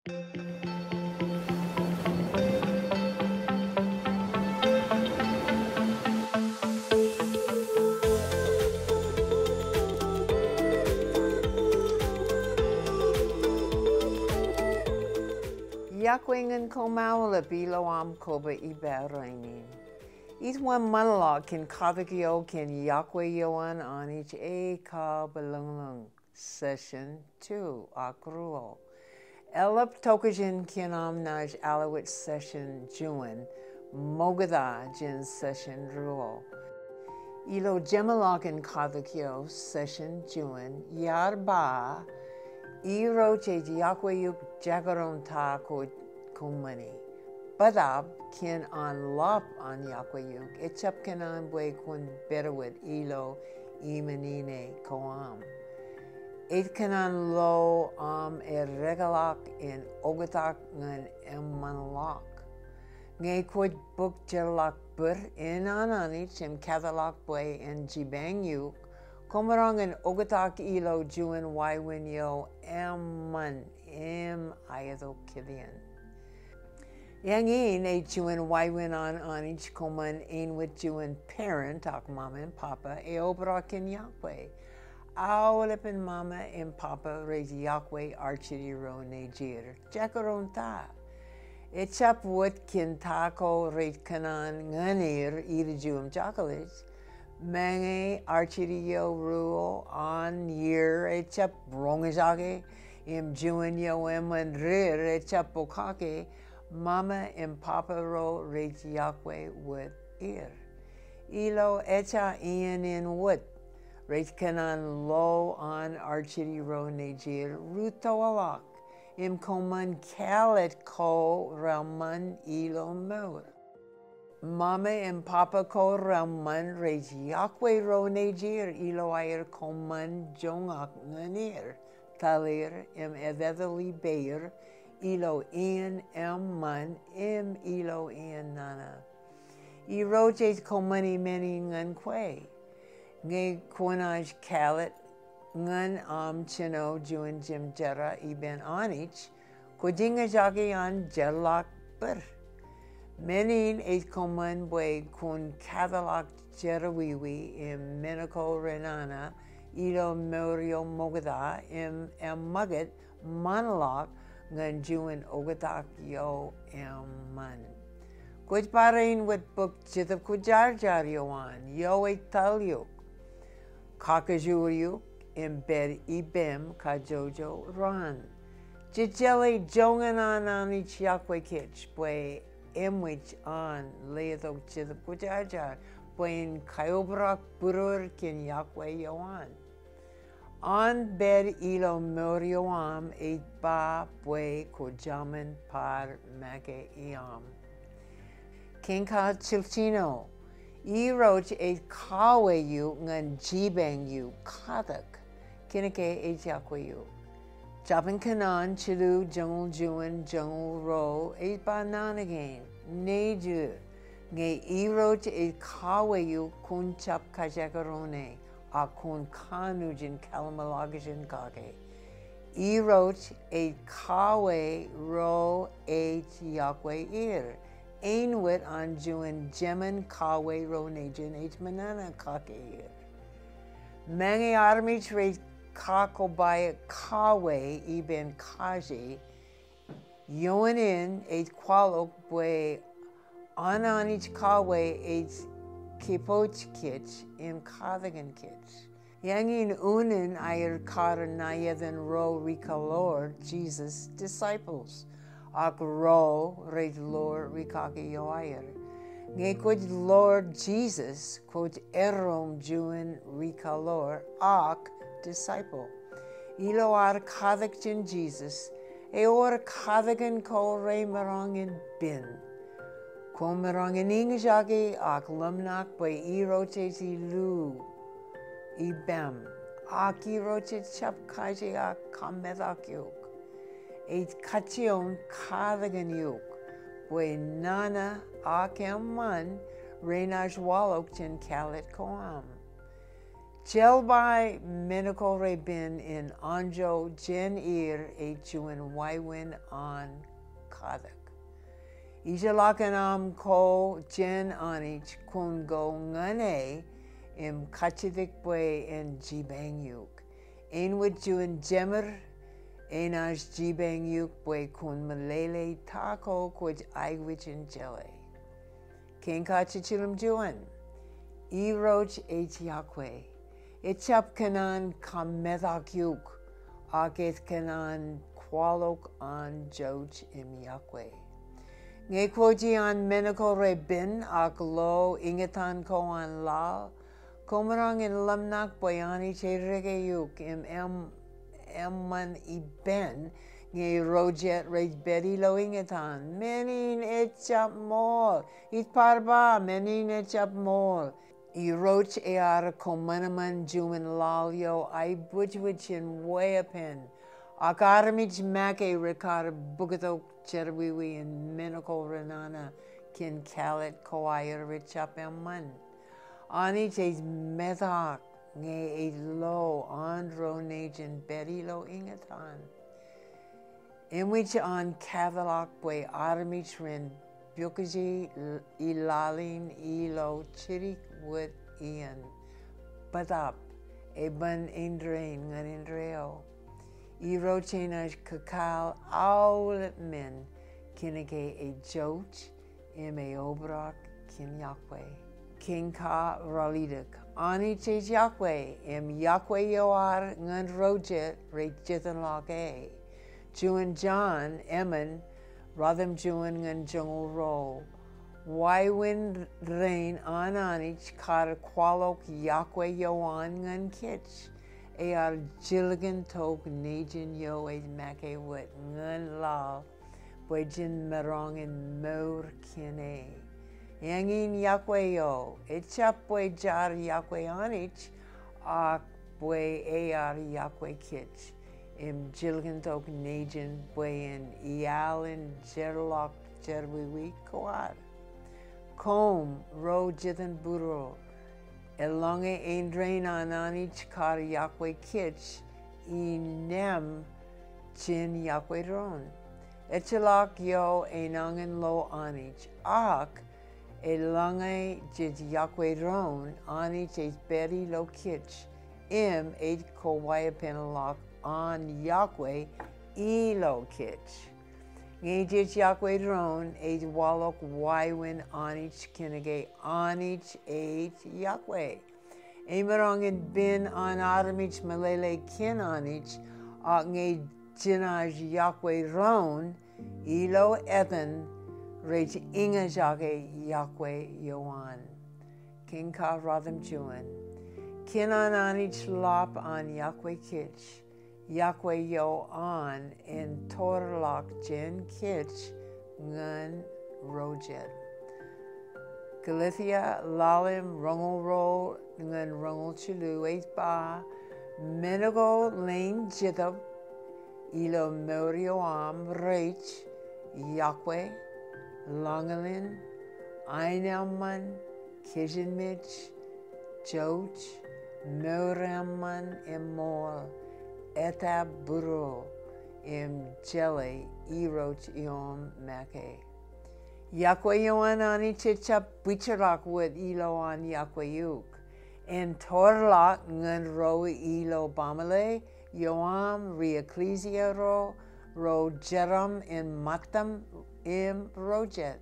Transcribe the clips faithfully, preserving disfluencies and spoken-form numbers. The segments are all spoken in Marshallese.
Iọkwe ñan koṃ aolep ilo aṃ koba ippa rainin. Ij wōnṃaanḷọk kōn katak eo kōn iọkwe eo an Anij e kabwilōñlōñ. Session two, ak ruo. Eḷap tokjān kōn aṃ naaj alwōj session juon, ṃokta jān session ruo. Ilo jeṃḷọkin katak eo session juon, iar ba, Irooj ej iọkwe eok jekdọọn ta kwōj koṃṃani. Bōtaab kōn an lọp an iọkwe eok, ejjab kōṇaan bwe kwōn pād wōt ilo iṃōn ine ko am. Ej kōṇaan lo am eddekḷọk in oktak ñan eṃṃanḷọk. Ñe kwōj bōk jeorḷọk bōd in an Anij im kōtḷọk bwe en jipañ eok, koṃaroñ in oktak ilo juon wāween eo eṃṃan im aetok kōtien. Eñin ej juon wāween an Anij koṃṃan āinwōt juon parent ak mama im papa eobrak kōn iọkwe. Aolepen mama im papa rej iọkwe arjedi ro nejier jekdọọn ta. Ejjab wōt kōn ta ko rej kōṇaan ñan er ippān juon jokḷaj, Meñe arjedi eo ruo an er ejjab roñjake, im juon eo eṃṃan er ejjab pokake, mama im papa ro rej iọkwe wōt er. Ilo ejja iien in wōt, rej kōṇaan lo an arjedi ro nejier rutoḷọk im koṃṃan kāālōt ko reṃṃan ilo mour. Mama im papa ko reṃṃan rej iọkwe ro nejier ilo aer koṃṃan joñak ñan er, taḷ er im etetal ippāer ilo iien eṃṃan im ilo iien nana. Irooj ej koṃṃani men in ñan kwe. Ñe kwōnaaj kāālōt ñan aṃ jino juon jemjerā ippān Anij, kwōj eñjake an jeorḷọk bōd. Men in ej koṃṃan bwe kwōn kōtḷọk jerọwiwi im men ko renana ilo mour eo ṃokta im eṃṃakūt ṃaanḷọk ñan juon oktak eo eṃṃan. Kwōj bar āinwōt bōk Jetōb Kwōjarjar eo an, eo ej taḷ eok, kakajoor eok, im pād ippām kajjojo raan. Jejeḷā joñan an Anij iọkwe kōj bwe eṃōj an letok Jetōb Kwōjarjar bwe en kaobrak būruod kōn iọkwe eo an. An pād ilo mour eo aṃ ej ba bwe kwō jaṃin bar make iaṃ. Kein ka jiljilimjuon, Irooj ej kawōj eok ñan jipañ eok katak kōnke ej iọkwe eok. Jabōn Kōnnaan jilu joñoul juon joñoul ruo ej ba naan kein, Nejier, ñe Irooj ej kawōj eok kwōn jab kajekdọọn e, ak kwōn kanooj in kalimḷọkjeṇ kake. Irooj ej kawōj ro ej iọkwe er, āinwōt an juon jemān kawōj ro nejin ej ṃōṇōṇō kake er. Meñe armej rej kakobaik kawōj ippān kaje, ioon in ej kwaḷọk bwe an Anij kawōj ej kōpooj kōj im katakin kōj. Eñin unin aer kar ṇa etan ro rikaḷoor Jisōs disciples, ak ro rej ḷoor rikaki eo aer. Ñe kwōj ḷoor Jisōs, kwōj eddoṃ juon rikaḷoor ak disciple. Ilo ad katak jān Jisōs, ewōr katakin ko remaroñ in pen. Kwōmaroñ in eñjake ak ḷōmṇak bwe Irooj ej illu ippaṃ, ak Irooj ejjab kaje ak kametak eok. Ej kajjioñ katakin eok bwe nana ak eṃṃan renaaj waḷọk jān kāālōt ko aṃ. Jeḷ ba men ko repen in anjọ jān er ej juon wāween an katak. Ijellọkin aṃ ko jān Anij, kwōn go ñan e im kajjitōk bwe en jipañ eok. Āinwōt juon jemed, enaaj jipañ eok bwe kwōn meḷeḷe ta ko kwōj aikuj in jeḷā. Kein kajjitōk in juon. Irooj ej yokwe. Ejjab kōn an kametak eok, ak ej kōn an kwaḷọk an jouj im yokwe. Ñe kwōj iaan men ko repen ak lo eñtaan ko an laḷ, koṃaroñ in ḷōmṇak bwe Anij eddeke eok im eṃ-, eṃṃan ippān. Ñe ro jet rej pād ilo eñtaan, men in ejjab ṃool. Ij bar ba, men in ejjab ṃool. Irooj ear koṃanṃan juon laḷ eo aibwijbwij in weeppān. Ak armej make rekar bōktok jerọwiwi in men ko renana kōn kāālōt ko aer rej jab eṃṃan. Anij ej metak ñe ej lo an ro nejin pād ilo eñtaan. Eṃōj an kapeḷḷọk bwe armej ren pukji ilaḷ in ilo jidik wōt iien. Bōtab, eban āindein ñan indeeo. Irooj enaaj kōkāāl aolep men kōnke ejouj im eobrak kōn yokwe. Kein ka ralitōk. Anij ej yokwe, im yokwe eo ad ñan ro jet rej jitōnḷọk e. Juon Jon emān, rōtemjuon ñan joñoul ruo. Wāween rein an Anij kar kwaḷọk yokwe eo an ñan kōj. Ear jilkintok nejin eo ej make wōt ñan laḷ bwe jen maroñ in mour kōn e. Eñin yokwe eo, ejjab bwe jaar yokwe Anij, ak bwe ear yokwe kōj. Im jilkintok nejin bwe en iaḷ in jerḷọk jerọwiwi ko ad. Koṃ ro jitōnbūruo, eḷaññe āindein an Anij kar yokwe kōj, innem jen yokwe doon. Ejjeḷọk eo enañin lo Anij, ak eḷaññe jej yokwe doon, Anij ej pād ilo kōj, im ej koweeppānḷọk an yokwe ilo kōj. Ñe jej yokwe doon, ej waḷọk wāween Anij kōnke Anij ej yokwe. Emaroñ in pein an armej meḷeḷe kōn Anij, ak ñe jenaaj yokwe doon, ilo etan rej eñjake yokwe eo an. Kein ka rōtemjuon. Kōn an Anij lap an yokwe kōj, yokwe eo an en tōrḷọk jān kōj ñan ro jet. Galetia ḷalem roñoul ruo ñan roñoul jilu ej ba, men ko leen Jetōb ilo mour eo aṃ rej yokwe, lañlōñ, aenōṃṃan, kijenmej, jouj, mour eṃṃan im ṃool, etabbūruo, im jeḷā Irooj ioṃ make. Yokwe eo an Anij ejjab bwijḷọk wōt ilo an yokwe eok. En tōrḷọk ñan ro ilo baaṃle eo aṃ, ri eklejia ro, ro jeraaṃ in ṃōttaṃ im ro jet.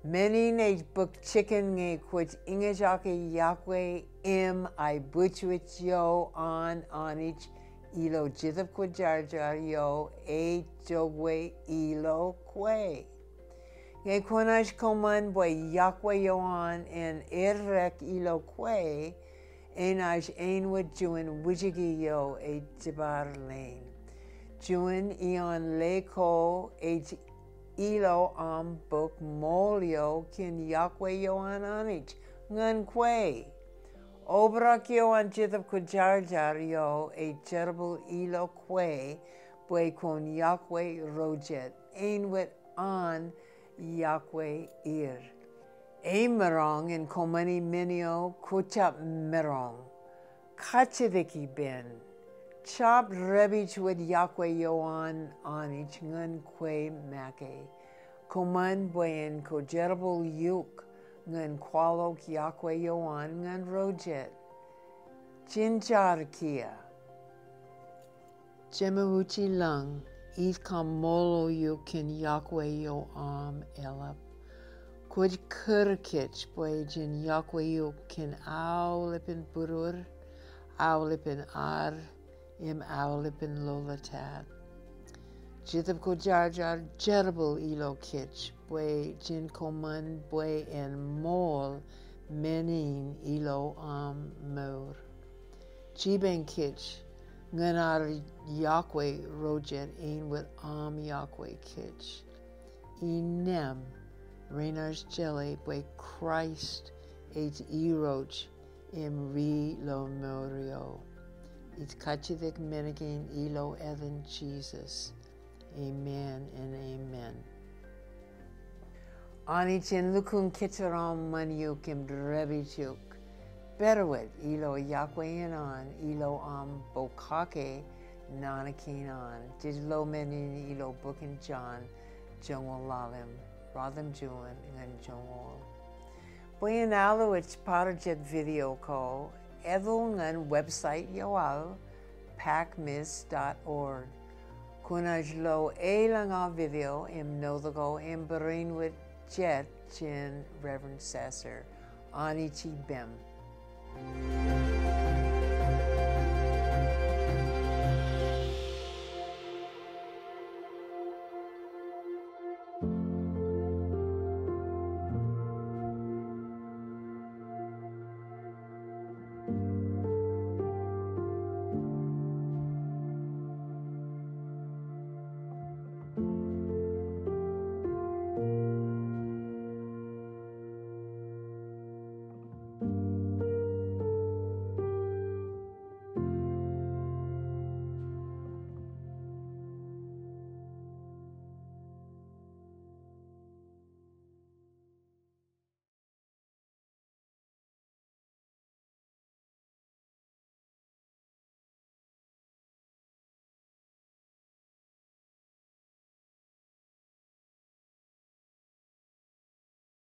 Men in ej bōk jikin ñe kwōj eñjake yokwe im aibwijbwij eo an Anij ilo Jetōb Kwōjarjar eo ejokwe ilo kwe. Ñe kwōnaaj kōṃṃan bwe yokwe eo an en eddek ilo kwe, enaaj āinwōt juon wūjiki eo ej jipaad leen. Juon iaan le ko ej ilo aṃ bok ṃool eo kōn yokwe eo an Anij ñan kwe. Obrak eo an Jetōb Kwōjarjar eo ej jerbal ilo kwe bwe kwōn yokwe ro jet āinwōt an yokwe er. Emaroñ in kōṃṃani men eo kwōjab maroñ. Kajjitōk ippān. Jab dāpij wōt iọkwe eo an Anij ñan kwe make. Koṃṃan bwe en kojerbal eok ñan kwaḷọk iọkwe eo an ñan ro jet. Jen jar kiiō. Jemāuj ilañ, ij kaṃṃoolol eok kōn iọkwe eo aṃ eḷap. Kwōj kūr kōj bwe jen iọkwe eok kōn aolepān būruod, aolepān ad, im aolepān lolōtāt. Jetōb Kwōjarjar jerbal ilo kōj bwe jen koṃṃan bwe en ṃool men in ilo aṃ mour. Jipañ kōj ñan ad iọkwe ro jet āinwōt aṃ iọkwe kōj. Innām rein ej jeḷā bwe Kraist ej Irooj im Ri ilo mour eo. Ij kajjitōk men kein ilo etan Jisōs. Amen and amen. Anij en lukkuun kōjeraṃṃan eok im dāpij eok. Pād wōt ilo iọkwe in an ilo aṃ pokake naan kein an. Jej lo men in ilo bok in Jon joñoul ḷalem, ratimjuon ñan joñoul. Bwe en āliwōj bar jet video ko, etal ñan website eo aō, packmis dot org. Kwōnaaj lo elōñ aō video im note ko im barāinwōt jet jān Reverend Sasser. Anij ippem.